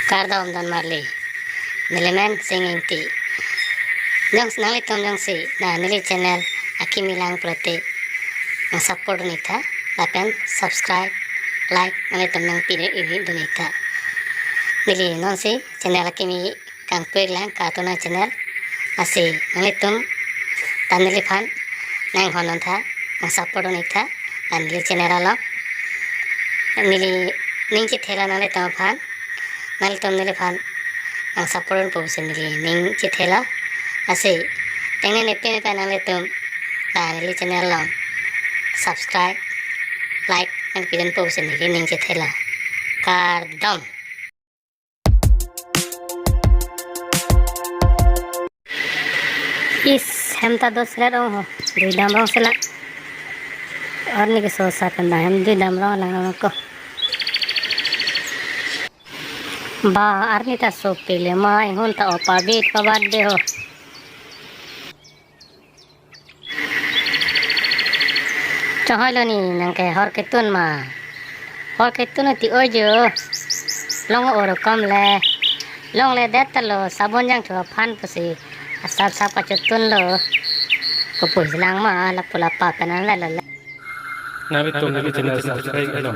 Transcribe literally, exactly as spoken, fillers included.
Kardom don marli. Neli men Sing Ingti. Jong nanglitum jongsi na neli channel akimi lang pulote nang support dun iktha, lapen subscribe, like nanglitum nangpi dun iktha. Neli nonsi channel akimi kangpu-ik lang, kartun a-channel. Lasi nanglitum ta neliphan nang-inghon non tha, nang support dun iktha, ta neli channel along. Neli ning chethelo nanglitum aphan, nanglitum neliphan nang support dunpo pusi neli ning chethelo. Lasi tengne nepen pen nanglitum ta neli channel along subscribe, like nangpi dunpo pusi neli ning chethelo. Kardom. Is, hem ta dosret ong ho, duidam rong sila. Arni keso sa pen dang hem duidam rong lang rong ko. Ba, arni ta sopik le ma, inghun ta opa bit pabat de ho. Chonghoi lo ni nang ke hor ketun ma. Hor ketun ti oi jo. Long oro kom le. Longle det ta lo sabon jangthu aphan pusi. Asap sap kachotun lo. Kopui lang ma lapu lapa pen an le le. Nanglitum neli channel subscribe lo.